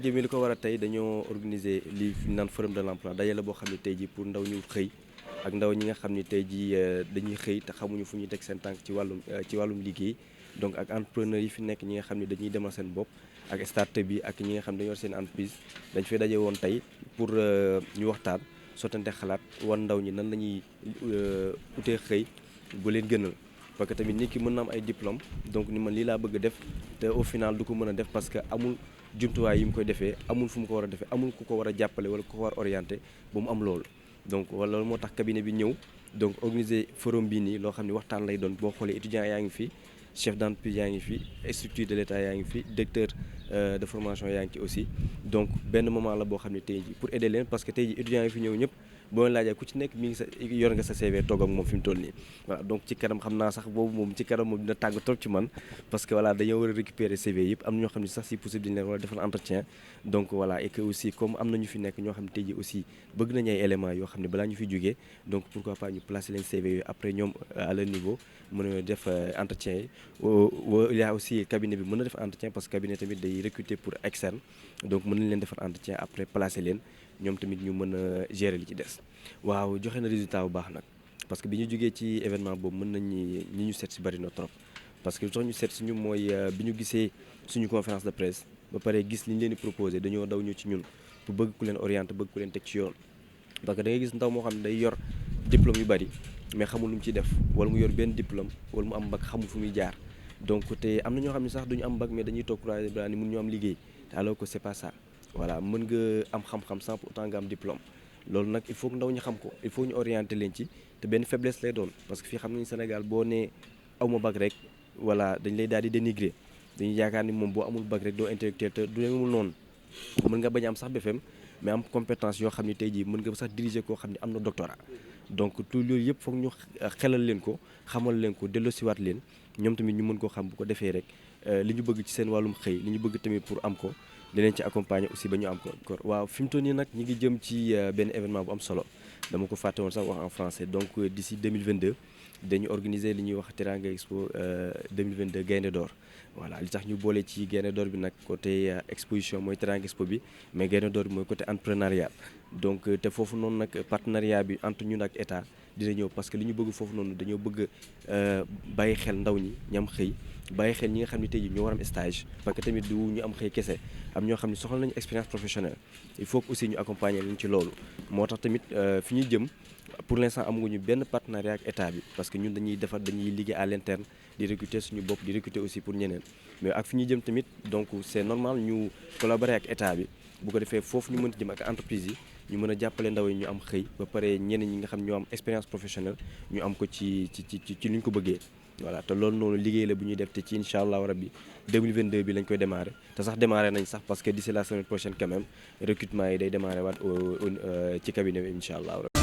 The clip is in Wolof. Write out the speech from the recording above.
ndaje mi li ko war a tey dañoo organiser li fi naan forum de l'emploi daje la boo xam ne tey ji pour ndaw ñu xëy ak ndaw ñi nga xam ne tey ji dañuy xëy te xamuñu fu ñuy teg seen tànk ci wàllum liggéey donc ak entrepreneur yi fi nekk ñi nga xam ne dañuy demal seen bopp ak start-up bi ak ñi nga xam ne dañoo yor seen entreprise dañ fay daje woon tey pour ñu waxtaan sottante xalaat wan ndaw ñi nan la ñuy utee xëy bu leen gënal parce que tamit nit ki mën na am ay diplôme donc ni man lii laa bëgg a def te au final du ko mën a def parce que amul jumtuwaay yi mu koy defee amul fu mu ko war a defee amul ku ko war a jàppale wala ku ko war a orienté ba mu am loolu donc wala loolu moo tax cabinet bi ñëw donc organiser forum bii nii loo xam ne waxtaan lay doon boo xoolee étudiants yaa ngi fi chef d'entreprise yaa ngi fi structure de l'État yaa ngi fi directeur de formation yaa ngi ci aussi donc benn moment la boo xam ne tey ji pour aider leen parce que tey ji étudiants yi fi ñëw ñëpp boo laajee ku ci nekk mi ngi sa yor nga sa CV toog ak moom fi mu toll nii voilà donc ci kanam xam naa sax boobu moom ci kanam moom dina tàng trop ci man parce que voilà dañoo war a récupérer CV yëpp am na ñoo xam ne sax si possible dañu leen war a defal entretien donc voilà et que aussi comme am na ñu fi nekk ñoo xam ne tey ji aussi bëgg nañu ay éléments yoo xam ne balaa ñu fi jógee donc pourquoi pas ñu placer leen CV yooyu après ñoom à leur niveau mën a def entretien yi il y a aussi cabinet bi mën na def entretien parce que cabinet tamit day recruter pour externe donc mën nañ leen defal entretien après placer leen ñoom tamit ñu mën a gérer li ci des waaw joxe na résultat bu baax nag parce que bi ñu jógee ci événement boobu mën nañ ñi ñu seet si bari na trop parce que lu tax ñu seet si ñu mooy bi ñu gisee suñu conférence de presse ba pare gis li ñu leen di proposé dañoo daw ñu ci ñun pour bëgg ku leen orienté bëgg ku leen teg ci yoon parce que da ngay gis ndaw moo xam ne day yor diplôme yu bari mais xamul lu mu ciy def wala mu yor benn diplôme wala mu am bac xamul fu muy jaar donc te am na ñoo xam ne sax duñu am bac mais dañuy toog croiser bras ni mun ñu am liggéey te alors que c'est pas ça voilà mën nga am xam-xam sans pour autant nga am diplôme loolu nag il faut que ndaw ñi xam ko il faut ñu orienter leen ci te benn faiblesse lay doon parce que fii xam nañu Sénégal boo nee awma bac rek voilà dañ lay daal di dénigrer dañuy yaakaar ni moom boo amul bac rek doo intellectuel te du demul noonu mën nga bañ a am sax BFEM mais am compétence yoo xam ne tey jii mën nga sax diriger koo xam ne am na doctorat donc tout loolu yëpp foog ñu xelal leen ko xamal leen ko delloosiwaat leen ñoom tamit ñu mën koo xam bu ko defee rek li ñu bëgg ci seen wàllum xëy li ñu bëgg tamit pour am ko dinañ ci accompagner aussi ba ñu am ko waaw fi mu toll nii nag ñi ngi jëm ci benn événement bu am solo dama ko fàtte woon sax wax en français donc d'ici 2022 dañu organiser li ñuy wax Teranga Expo 2022 Gaïndé d'Or voilà li tax ñu boole ci Gaïndé d'Or bi nag côté exposition mooy Teranga Expo bi mais Gaïndé d'Or bi mooy côté entrepreneuriat donc te foofu noonu nag partenariat bi entre ñun ak état dina ñëw parce que li ñu bëgg foofu noonu dañoo bëgg bàyyi xel ndaw ñi ñam xëy bàyyi xel ñi nga xam ne tey jii ñoo war am stage parce que tamit du ñu am xëy kese am ñoo xam ne soxla nañu expérience professionnelle il faut que aussi ñu accompagner leen ci loolu moo tax tamit fi ñuy jëm pour l'instant amuñu benn partenariat ak état bi parce que ñun dañuy liggéey à l'interne di recruter suñu bopp di recruter aussi pour ñeneen mais ak fi ñuy jëm tamit donc c'est normal ñu collaborer ak état bi bu ko defee foofu ñu mën a jëm ak entreprise yi ñu mën a jàppale ndaw yi ñu am xëy ba pare ñeneen ñi nga xam ñoo am expérience professionnelle ñu am ko ci li ñu ko bëggee voilà te loolu noonu liggéey la bu ñuy def te ci incha allahu rabbi 2022 bi lañ koy démarrer te sax démarrer nañ sax parce que d'ici la semaine prochaine quand même recrutement yi day démarrer waat ci cabinet bi incha allah.